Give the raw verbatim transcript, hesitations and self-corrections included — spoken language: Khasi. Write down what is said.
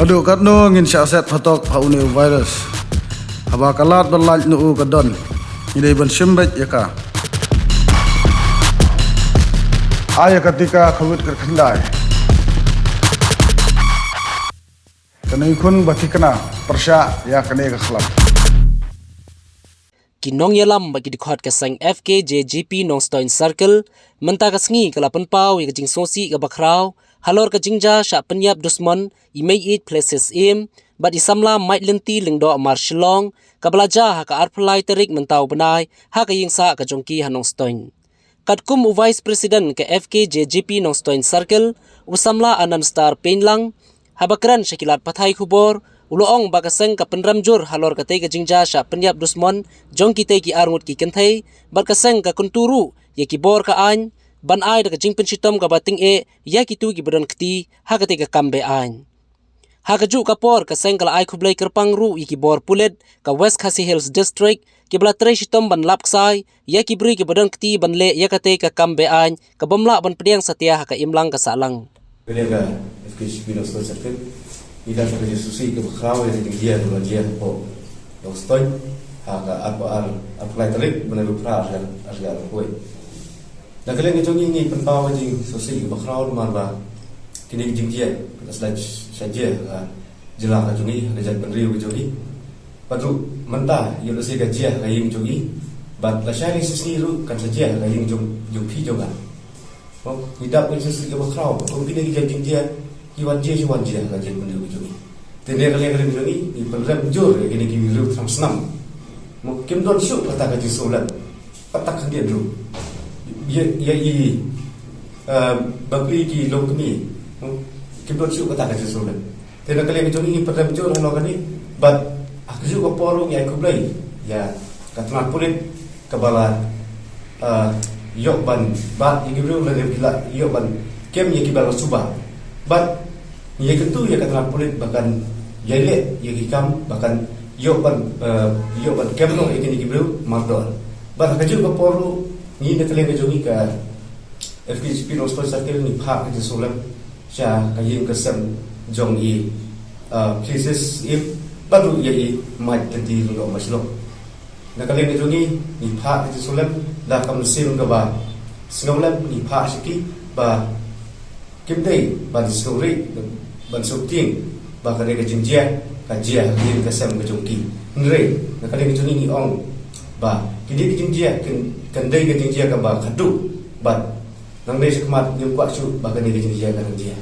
Haduh katno ngin shah set phatok ha une u virus? Haba ka lad ban lait noh u ka don, ngi dei ban shim beit ïa ka. Ai ïa ka tika Covid kyrkhyndai. Kane khun ba thikna pyrshah ïa kane ka khlam. Ki nongïalam bad ki dkhot ka seng F K J G P Nongstoiñ Circle mynta ka sngi ka la pynpaw ïa ka jingsngewsih kaba khraw halor ka jingjia shah pynïap dusmon i Meiieid Places Im bad i samla Maitlynti Lyngdoh mar Shillong, kaba la jia ha ka arphew lai tarik mynta u bnai ha ka ïingsah ka jong ki ha Nongstoiñ. Katkum u Vice President ka F K J G P Nongstoiñ Circle, u samla Anand Star Peinlang, haba kren sha ki lad pathai khubor, u la ong ba ka seng ka pynrem jur halor katei ka jingjia shah pynïap dusmon jong kitei ki arngut ki kynthei, bad ka seng ka kyntu ruh ïa ki bor ka aiñ ban ai da ka jingpynshitom kaba tyngeh ïa kito kiba don kti ha katei ka kam be-aiñ. Ha kajuh ka por, ka seng ka la ai khublei kyrpang ruh ïa ki bor pulit ka West Khasi Hills District kiba la trei shitom ban lap ksai ïa ki briew kiba don kti ban leh ïa katei ka kam be-aiñ kabym lah ban pdiang satia ha ka imlang ka sahlang. Ka liang ka F K J G P Nongstoiñ Circle, ngi don ka jingsngewsih kaba khraw ïa ka jingjia kaba la jia hapoh Nongstoiñ ha ka arphew ar, arphew lai tarik bnai Phra, arhajar arphew wei. Na ka liang ka jong ngi, ngi pynpaw ka jingsngewsih kaba khraw namar ba kine ki jingjia ka la shah jia ha ka jylla ka jong ngi, ha ka jaitbynriew ka jong ngi. Bad ruh mynta ïoh lehse ka jia ha ka ïing jong ngi, bad lashai lashisngi ruh kan sa jia ha ka ïing jong, jong phi jong nga. Mo, ngi dap ka jingsngewsih kaba khraw, kum kine ki jait jingjia ki wan jia, ki wan jia ha ka jaitbynriew ka jong ngi. Te na ka liang ka jong ngi, ngi pynrem jur ïa kine ki briew thrang snam. Mo, kim don shuh kata ka jingsngewlem. Pat kata khyndiat ruh, ïa, ïa i, eh, bakri ki longkmie, mo, kim don shuh kata ka jingsngewlem. Te na ka liang ka jong ngi, ngi pynrem jur halor kane, bad ha kajuh ka por ruh ngi ai khublei ïa ka tnat pulit kaba la, eh, ïoh ban bat ïa ki briew lane ki la ïoh ban kem ïa kiba la suba. Bad ngi ïakyntu ïa ka tnat pulit ba kan ïai leh ïa ki kam ba kan ïoh ban, eh, ïoh ban kem noh ïa kine ki briew mardor. Bad ha kajuh ka por ruh ngi na ka liang ka jong ngi ka F K J G P Nongstoiñ Circle ngi phah ka jingsngewlem sha ka ïing ka sem jong i, eh, Places Im bad ruh ïa i Maitlynti Lyngdoh mar Shillong. Na ka liang ka jong ngi, ngi phah ka jingsngewlem da ka mynsiem kaba sngewlem, ngi phah sha ki ba kim dei ban sngewrieh, ban sngewtieng ba kane ka jingjia ka jia ha ka ïing ka sem ka jong ki. Hynrei na ka liang ka jong ngi, ngi ong ba kine ki jingjia kin, kan dei ka jingjia kaba khadduh, bad nangne shakhmat ngim kwah shuh ba kane ka jingjia kan jia.